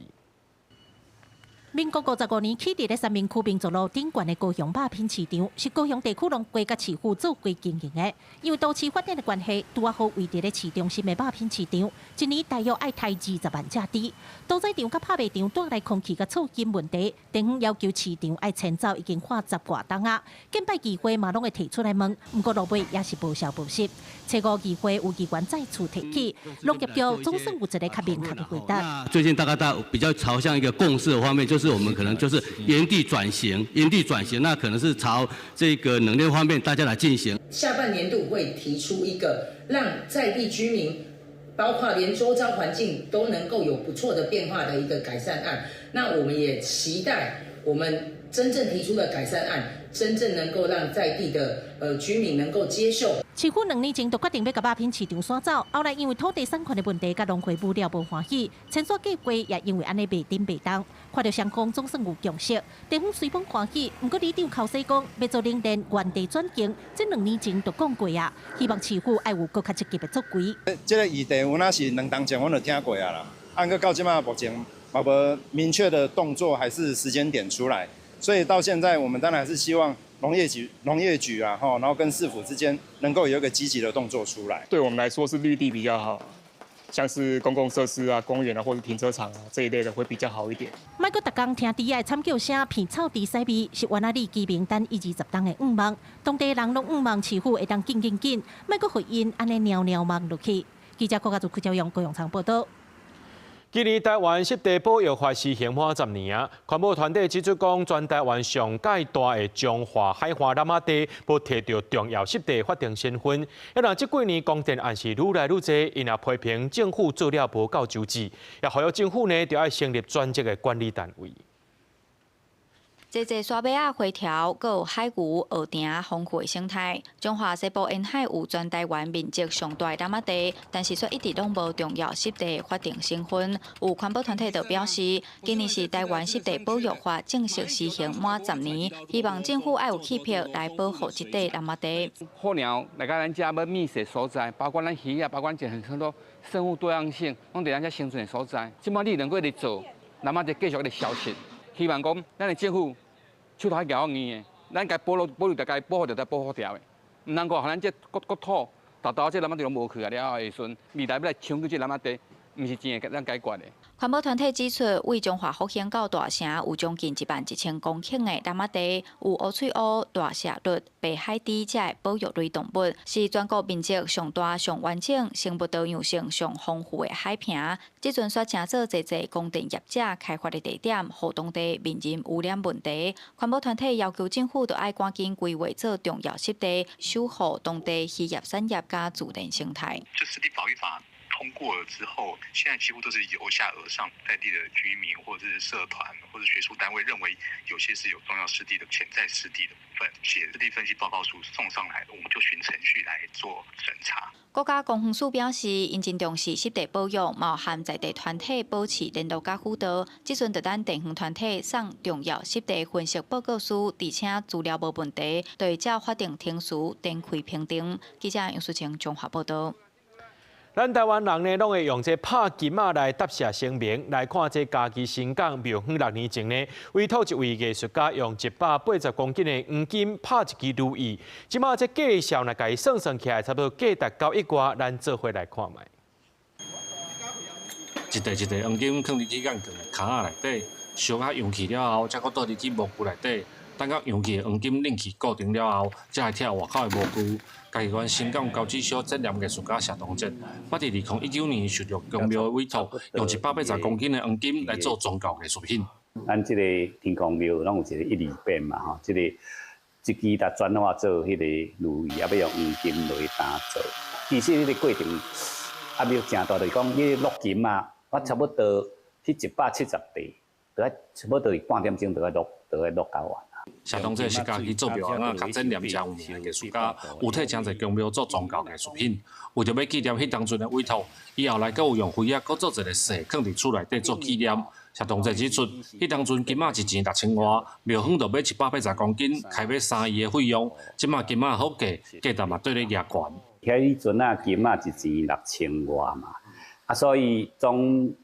民國55年起佇咧三民區民族路頂懸的高雄肉品市場，是高雄地區農會佮市府做伙經營的。因為都市發展的關係，拄仔好位佇咧市中心的肉品市場，一年大約愛刣20萬隻豬。屠宰場佮拍賣場帶來空氣佮噪音問題，地方要求市場愛遷走已經喊十外冬啊。近擺議會嘛攏會提出來問，毋過落尾也是無消無息。初五議會有議員再次提起，農業局總算有一个較明確的回答。最近大概大比較朝向一個共識的方面，就是我們可能就是原地轉型，原地轉型，那可能是朝這個冷鏈方面大家來進行。下半年度會提出一個讓在地居民，包括連周遭環境都能夠有不錯的變化的一個改善案。那我們也期待我們真正提出的改善案，真正能夠讓在地的居民能夠接受。市府兩年前就決定欲共肉品市場徙走，後來因為土地產權的問題，佮農會無聊無歡喜，遷徙計劃也因為按呢袂頂袂動。看著雙方總算有共識，地方雖罔歡喜，毋過里長口說講欲做冷鏈原地轉型，這兩年前就講過啊，希望市府愛有閣較積極的作為。這個議題，我那是兩冬前阮就聽過啊啦，按閣到這擺目前嘛無明確的動作還是時間點出來，所以到現在我們當然還是希望農業局啊，然後跟市府之間能夠有一個積極的動作出來。對我們來說是綠地比較好，像是公共設施啊、公園啊，或者停車場啊這一類的會比較好一點。莫閣逐工聽豬仔慘叫聲，鼻臭豬屎味，是原來里居民等一二十冬的願望。當地人攏願望市府會當緊緊緊，莫閣予𪜶按呢蹑蹑望落去。記者郭家祖、柯昭勇、高永昌報道。今年台灣濕地保育法施行滿10年啊，環保團體指出講，全台灣上蓋大的彰化海岸湳仔地，無提著重要濕地法定身份。啊，若這幾年光電案是愈來愈濟，𪜶也批評政府做了無夠周至，也呼籲政府呢，著愛成立專職的管理單位。濟濟沙尾仔花柱，閣有海牛、蚵埕豐富的生態。彰化西部沿海有全台灣面積上大的湳仔地，但是卻一直攏無重要濕地法定身份。有環保團體就表示，今年是台灣濕地保育法正式施行滿十年，希望政府愛有氣魄來保護這塊湳仔地。候鳥來到咱遮欲覓食所在，包括咱魚仔，包括咱很多生物多樣性，攏佇咱遮生存的所在。這擺你能夠一直做，湳仔地繼續一直消失。希望講，咱的政府手頭較𠢕硬的，咱該保留保留著該保護著該保護著的，毋通講予咱這國土，沓沓這湳仔地攏無去啊了後的時陣，未來欲來搶去這湳仔地，毋是真會咱解決的。環保團體指出，位彰化復興到大城有將近11,000公頃的湳仔地，有烏喙烏、大蛇鱸、白海豬這个保育類動物，是全國面積上大、上完整、生物多樣性上豐富的海坪。這陣煞成做濟濟光電業者開發的地點，予當地面臨污染問題。環保團體要求政府著愛趕緊規劃做重要濕地，守護當地漁業產業佮自然生態。這濕地保育法通過了之後，現在幾乎都是由下而上，在地的居民或者是社團或者學術單位認為有些是有重要濕地的潛在濕地的部分，寫濕地分析報告書送上來，我們就循程序來做審查。國家公園署表示，𪜶真重視濕地保育，嘛和在地團體保持聯絡佮輔導。這陣就等地方團體送重要濕地分析報告書，而且資料無問題，就會照法定程序展開評定。記者楊淑晴彰化報導。咱台灣人呢，攏會用這拍金仔來答謝神明。來看這嘉義新港廟宇6年前呢，委託一位藝術家用180公斤的黃金拍一支如意。這馬這價數若共伊算算起來，差不多價值9億外。咱做伙來看覓。一塊一塊黃金囥入去鋼棍的坩仔內底，燒甲溶去了後，才閣倒入去模具內底。等到溶去的黃金冷氣固定了後，才會拆外口的模具。嘉義縣新港高指小展覽藝術家謝東哲，捌佇2019年受著宮廟的委託，用180公斤的黃金來做宗教藝術品。咱這個天公廟攏有一個一字匾嘛，吼，這個這支就轉化做彼個如意，啊，欲用黃金來打造。其實彼個過程壓力誠大，就是講你落金啊，我差不多彼170塊，就愛差不多半點鐘就愛落，就愛落到完。謝東哲是家己做廟仔佮展覽誠有名的藝術家，有替誠濟宮廟做宗教藝術品。為著欲紀念彼當陣的委託，伊後來閣有用飛仔閣做一個誓，囥佇厝內底做紀念。謝東哲指出，彼當陣金仔一錢6000外，廟方就買180公斤，開欲3億的費用。這馬金仔好價，價值嘛綴咧夯懸。彼陣仔金仔一錢6000外嘛，啊，所以總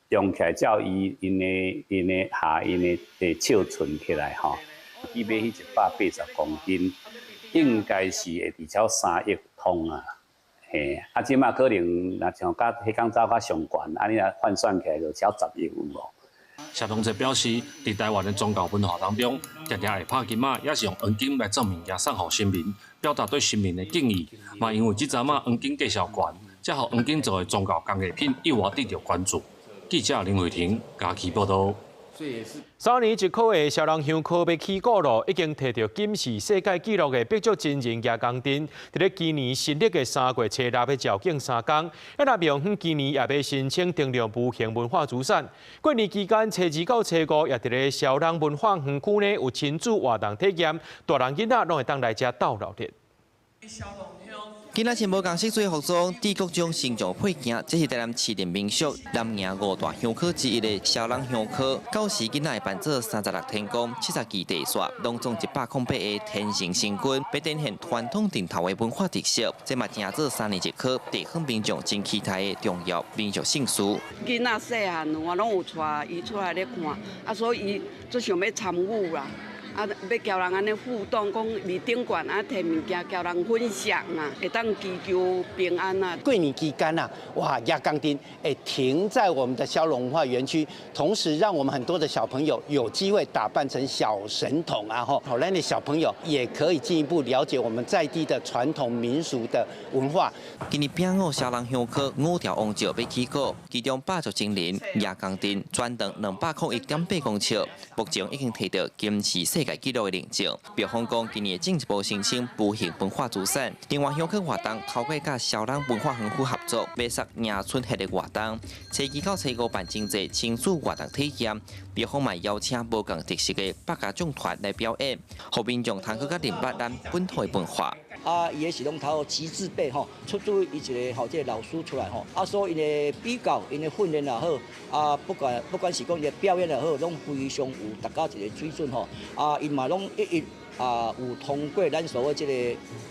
用起來照伊𪜶的𪜶的下𪜶的的尺寸起來吼。伊買彼180公斤，應該是會至少3億通啊，嘿，啊，這馬可能若像佮彼工走較上懸，按呢若換算起來就超10億有無？謝東哲表示，佇台灣的宗教文化當中，常常會拍金仔，也是用黃金來做物件送予神明，表達對神明的敬意。嘛，因為這陣仔黃金價數懸，才予黃金做的宗教工藝品意外得著關注。記者林慧婷嘉義報導。三年一考的蕭人香柯欲起鼓囉，已經提著金氏世界紀錄的白石真人蜈蚣陣，佇咧今年新曆的3月初六欲醮敬三工。啊，若廟方今年也欲申請登錄無形文化資產。過年期間，初二到初五，也佇咧蕭人文化園區呢有親子活動體驗，大人囡仔攏會當來遮鬥熱鬧。囡仔穿無仝色水服裝，戴各種形狀配件，這是台南市的民俗南營五大香柯之一的蕭人香柯。到時囡仔會扮做36天公、70支地煞，攏總108個天神星君，欲展現傳統陣頭的文化特色。這嘛成做三年一考，地方民眾真期待的重要民俗盛事。囡仔細漢我攏有帶伊出來咧看，啊，所以伊足想欲參與啦。啊，欲共人按呢互動，講佇頂懸啊，提物件共人分享啊，會當祈求平安啊。過年期間啊，哇，蜈蚣陣會停在我們的蕭龍文化園區，同時讓我們很多的小朋友有機會打扮成小神童啊，吼，好，咱的小朋友也可以進一步了解我們在地的傳統民俗的文化。今年丙午蕭人香柯五條王轎欲起鼓，其中百足真人蜈蚣陣全長201.8公尺，目前已經提著金氏世界紀錄的認證。廟方講，今年進一步申請無形文化資產。另外，香柯活動透過佮蕭人文化園區合作，欲設迎春系列活動，初二到初五辦真濟親子活動體驗。廟方嘛邀請無仝特色的百家將團來表演，予民眾通閣較認捌咱本土的文化。啊，伊彼是攏透過集字輩吼，出自伊一个吼，這个老師出來吼，啊，所以𪜶的比較，𪜶的訓練也好，啊，不管是講伊的表演也好，攏非常有達到一个水準吼，啊，𪜶嘛攏一一啊有通過咱所謂這个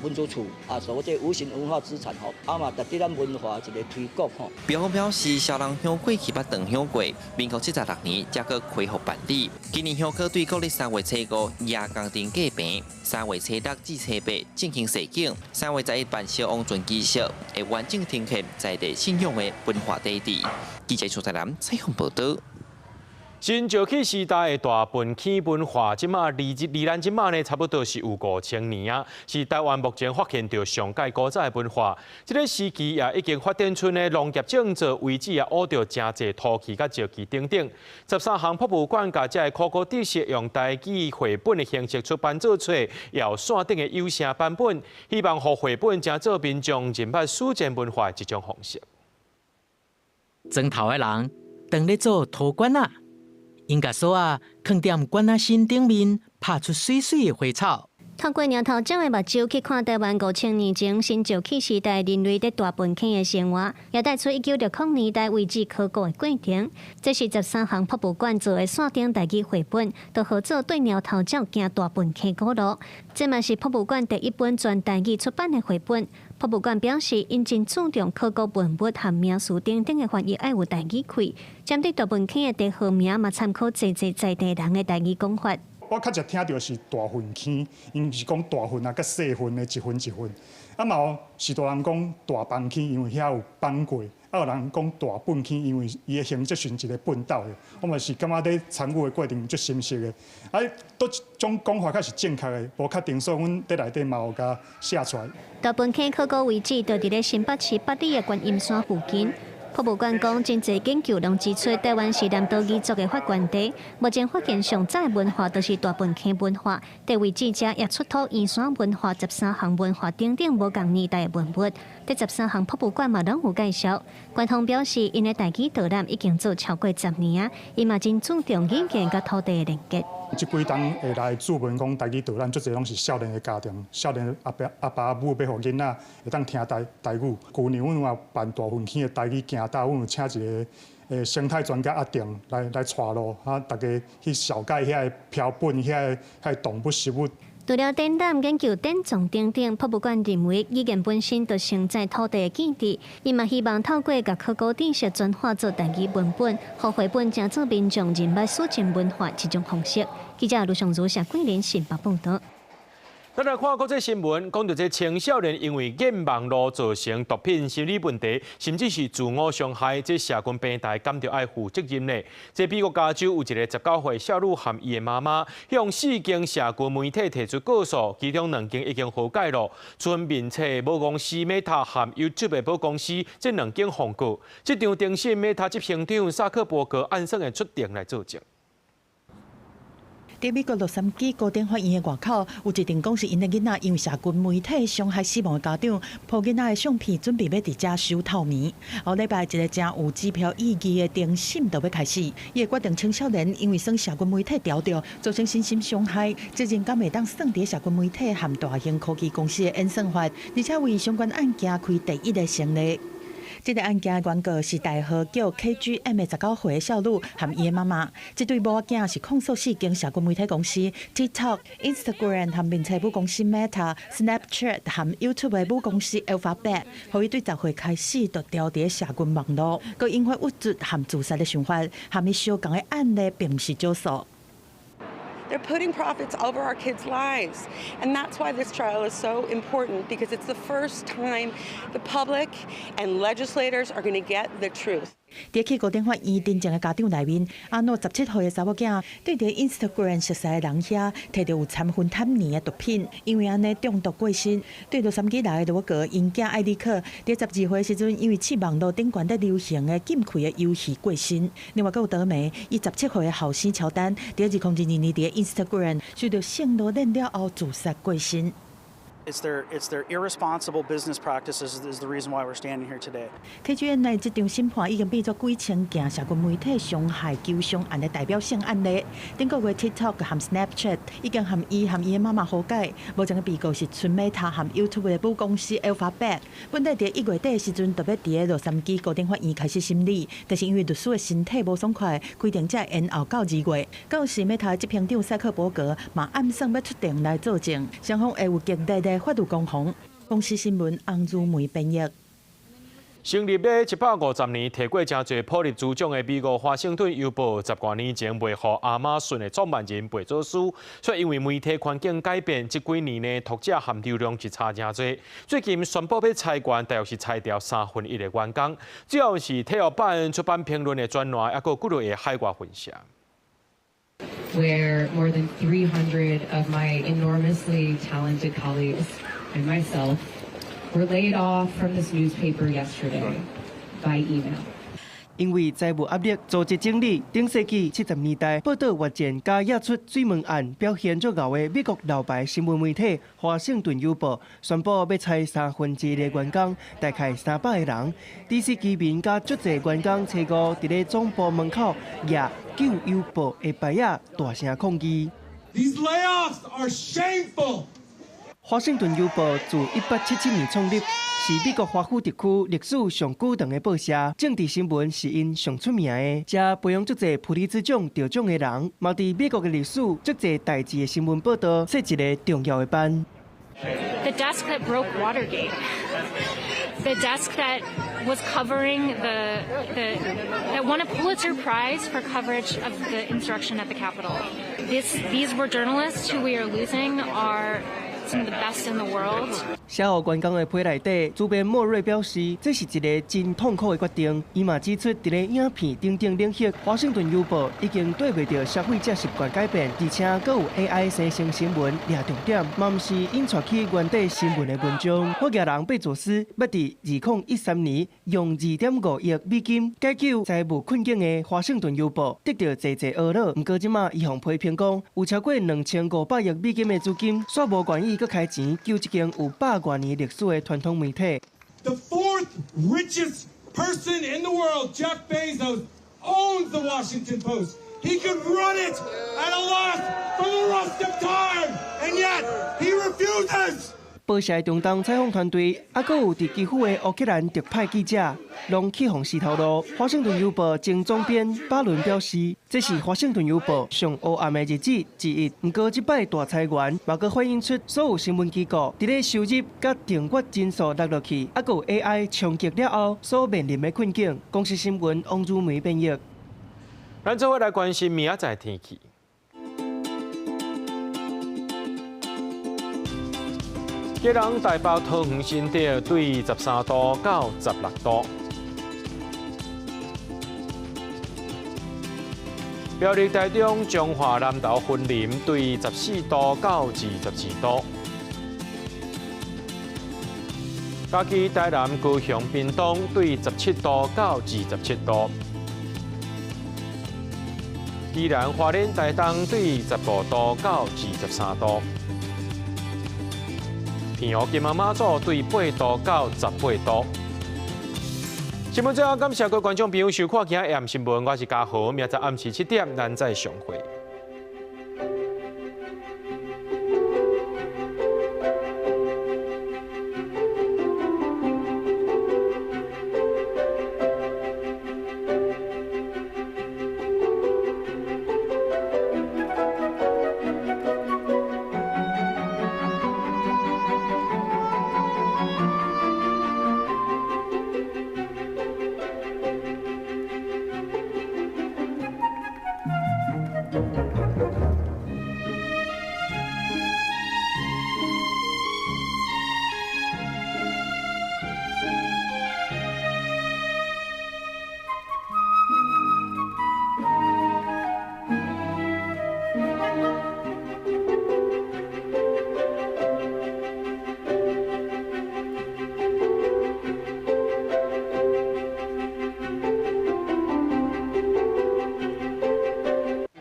文資處啊，所謂這個無形文化資產吼，啊嘛值得咱文化一个推廣吼。廟方表示，蕭人香過去捌斷香過，民國76年才閣恢復辦理。今年香柯對國曆3月初五蜈蚣陣過坪，3月初六至初八進行踅景，3月11辦蕭王船儀式，會完整呈現在地信仰的文化底蘊。記者蘇台南採訪報道。新石器時代的大坌坑文化，這馬離離咱這馬呢，差不多是有5000年啊，是台灣目前發現著上蓋古早的文化。這個時期也已經發展出呢農業種植遺址啊，挖著誠濟陶器佮石器等等。十三行博物館共這个考古知識用台語繪本的形式出版做冊，也有線頂的有聲版本，希望予繪本成做民眾認捌史前文化的一種方式。磚頭的人當咧做陶罐仔。𪜶共索仔囥佇罐仔身頂面，拍出媠媠的花草。透過貓頭鳥的目睭去看台灣5000年前新石器時代人類佇大坌坑的生活，也帶出1960年代遺址考古的過程。這是十三行博物館做的線頂台語繪本，就號做對貓頭鳥行大坌坑古路。這嘛是博物館第一本全台語出版的繪本。博物館表示，𪜶真注重考古文物和名詞等等的翻譯愛有台語氣。針對大坌坑的地號名，嘛參考濟濟在地人的台語講法。我較常聽著是大糞坑，𪜶是講大糞啊，佮細糞的一份一份。啊嘛有是大人講大枋坑，因為遐有枋過；啊有人講大糞坑，因為伊的形質像一個糞斗的。我嘛是感覺咧參與的過程足深色的。啊，佗一種講法較是正確的，無確定，所以阮佇內底嘛有共寫出來。大坌坑考古遺址就佇咧新北市八里的觀音山附近。博物館講，真濟研究攏指出，台灣是南島語族的發源地。目前發現上早的文化，就是大坌坑文化。佇遺址遮也出土圓山文化、十三行文化等等無仝年代的文物。佇十三行博物館嘛攏有介紹。官方表示，𪜶的台語導覽已經做超過10年啊，伊嘛真注重語言佮土地的連結。這幾冬會來諮詢講台語導覽，足濟攏是少年的家庭，少年的阿爸阿爸阿母欲予囡仔會當聽台台語。舊年阮有辦大坌坑的台語行道，阮有請一个生態專家阿定來來帶路，啊，大家去紹介遐个標本、遐个遐个動物、植物。除了展覽、研究、典藏等等，博物館認為語言本身就承載土地的記憶，伊嘛希望透過共考古知識轉化做台語文本，予繪本成做民眾認捌史前文化一種方式。記者盧尚如、謝桂林新北報道。咱來看國際新聞，講著這青少年因為癮網路造成毒品、心理問題，甚至是自我傷害，這社群平台敢著愛負責任呢？這美國加州有一个19歲少女和伊的媽媽，向四間社群媒體提出告訴，其中兩間已經和解了。賰面冊母公司 Meta 和 YouTube 的母公司這兩間控告。這場庭審 Meta 執行長薩克伯格按算會出庭來作證。佇美國洛杉磯高等法院的外口，有一陣講是𪜶的囡仔因為社群媒體傷害死亡的家長，鋪囡仔的相片，準備欲佇遮收透明。後禮拜一个誠有指標意義的庭審就欲開始，伊會決定青少年因為耍社群媒體著著，造成身心傷害，責任敢會當算佇社群媒體和大型科技公司的演算法，而且為相關案件開第一个先例。這个案件的原告是代號叫 KGM 的19歲少女和伊的媽媽。這對母囝是控訴四間社群媒體公司 TikTok、Instagram 和面冊母公司 Meta、Snapchat 和 YouTube 的母公司 Alphabet，予伊對10歲開始就牢佇社群網路，閣引發鬱卒和自殺的想法，和伊相仝的案例並毋是少數。 They're putting profits over our kids' lives. And that's why this trial is so important, because it's the first time the public and legislators are going to get the truth. 佇去高等法院聽證的家長內面，阿諾17歲的查某囝對佇 Instagram 熟似的人遐提著有摻芬坦尼的毒品，因為按呢中毒過身。對洛杉磯來的羅格𪜶囝艾利克，佇12歲時陣，因為試網路頂懸佇流行的禁開的遊戲過身。另外，閣有倒暝，伊17歲的後生喬丹，佇2022年佇 Instagram 受著性虐戀了後自殺過身。 It's their irresponsible business practices is the reason why we're standing here today. KGM 的這場審判已經變做幾千件社群媒體傷害求償案的代表性案例。頂個月 TikTok 和 Snapchat 已經和伊和伊的媽媽和解，目前的被告是賰 Meta 和 YouTube 的母公司 Alphabet。本來佇1月底的時陣，就欲佇洛杉磯高等法院開始審理，但是因為律師的身體無爽快，規定才延後到2月。到時 Meta 執行長薩克伯格嘛按算欲出庭來作證，雙方會有激烈的法律攻防。公視新聞洪如梅編譯。成立咧150年，提過誠濟普立茲獎的美國華盛頓郵報，十外年前賣予亞馬遜的創辦人貝佐斯，卻因為媒體環境改變，這幾年呢讀者含流量是差誠濟。最近宣布欲裁員，大約是裁掉1/3的員工，主要是體育版出版評論的專欄，抑閣幾落个海外分社。 Where more than 300 of my enormously talented colleagues and myself were laid off from this newspaper yesterday by email. 因為財務壓力、組織整理，頂世紀70年代報導越戰佮惹出水門案，表現足𠢕的美國老牌新聞媒體《華盛頓郵報》宣布欲裁1/3的員工，大概300個人。DC居民佮足濟員工初五佇咧總部門口舉救郵報的牌仔，大聲抗議。 These layoffs are shameful. 華盛頓郵報自1877年創立，是美國華府地區歷史上久長的報社。政治新聞是𪜶上出名的，遮培養足濟普利茲獎得獎的人，嘛佇美國的歷史足濟代誌的新聞報導，設一个重要的班。 The desk that broke Watergate, the desk that was covering the that won a Pulitzer Prize for coverage of the insurrection at the Capitol. These were journalists who we are losing are some of the best in the world. 寫予員工的批內底，主編莫瑞表示，這是一个真痛苦的決定。伊嘛指出，佇咧影片等等領域，華盛頓郵報已經綴袂著消費者習慣改變，而且閣有 AI 生成新聞掠重點，嘛毋是𪜶帶去原底新聞的文章。發言人貝佐斯欲佇2013年用2.5億美金解救財務困境的華盛頓郵報，得著濟濟呵咾。毋過這馬伊予批評講，有超過2500億美金的資金，煞無願意閣開錢救這間有100外年歷史的傳統媒體。 The fourth richest person in the world, Jeff Bezos, owns the Washington Post. He could run it at a loss for the rest of time, and yet he refuses. 報社的中東採訪團隊，抑閣有佇基輔的烏克蘭特派記者，攏去予死頭路。華盛頓郵報前總編巴倫表示，這是華盛頓郵報上烏暗的日子之一。毋過，這擺大裁員，嘛閣反映出所有新聞機構佇咧收入佮訂閱人數落落去，抑閣有 AI 衝擊了後所面臨的困境。公視新聞王如梅編譯。咱做伙來關心明仔載天氣。基隆、台北、桃園、新竹對13度到16度。苗栗、台中、彰化、南投、雲林對14度到22度。嘉義、台南、高雄、屏東對17度到27度。宜蘭、花蓮、台東對15度到23度。澎湖、金門、馬祖對8度到18度。新聞最後感謝各位觀眾朋友收看今日 AM 新聞，我是嘉豪，明仔暗時7點，咱再相會。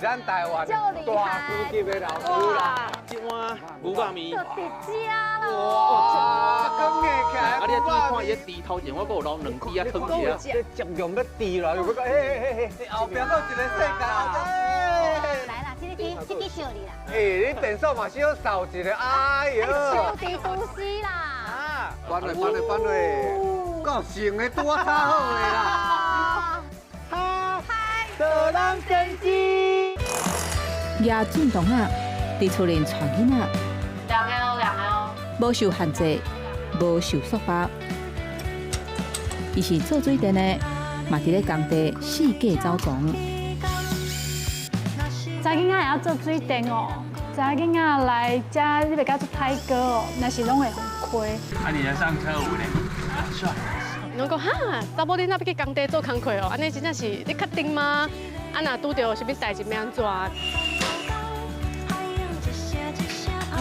咱台灣大師級的老師啦，這碗牛肉麵就佇遮囉。哇，囥起來，啊，你注意看伊豬頭前，我閣有留兩支啊，囥起啊。這接用欲豬啦，又欲講，嘿嘿嘿，後壁閣有一個世界。來啦，這個這個笑你啦。欸，你便所嘛小掃一下，哎喲。小弟廚師啦。啊，翻來翻來翻來，夠成的拄仔炒好的啦。哈，嗨，做人先知。举震动仔，伫厝里带囡仔，两个哦，两个哦，无受限制，无受束缚。伊是做水電的，嘛佇咧工地四界走傱。查囡仔會曉做水電哦，查囡仔來遮你袂感覺足歹過哦，若是攏會予虧。啊，你來上車舞咧？帥。攏講哈，查某囡仔欲去工地做工課哦，按呢真正是你確定嗎？啊，若拄著啥物代志欲按怎？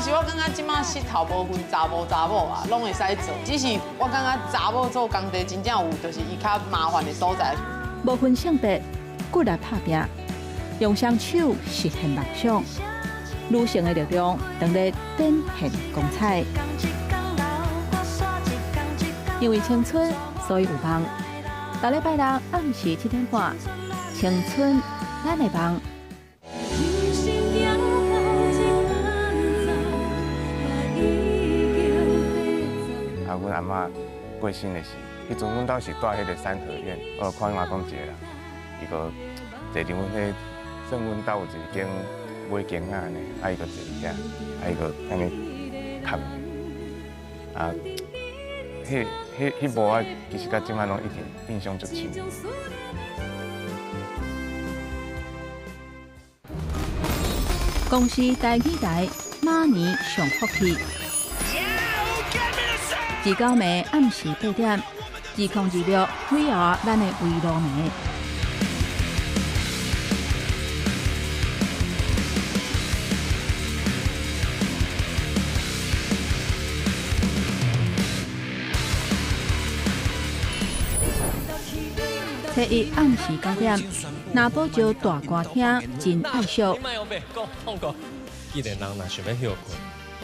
其實我感覺這馬穡頭無分查某查某啊，攏會使做。只是我感覺查某做工地真正有，就是伊較麻煩的所在。無分性別，骨力拍拚，用雙手實現夢想。女性的力量，當咧展現光彩。因為青春，所以有夢。逐禮拜六暗時7點半，青春咱的夢。啊，阮阿嬤過身的時，彼陣阮兜是住彼个三合院，我看阮阿公一个人，伊閣坐佇阮彼，算阮兜有一間尾間仔按呢，啊，伊閣坐佇遐，啊，伊閣按呢哭，啊，彼、彼、彼幕我其實到這擺攏一直印象足深。公視台語台馬年上福氣。二九暝暗時8點，2026 VR咱的圍爐暝。初一暗時9點，拿寶石大歌廳真愛惜。既然人若想欲歇睏，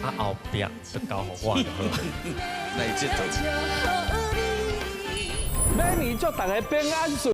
啊後壁就交予我就好。來這套。馬年祝大家平安順。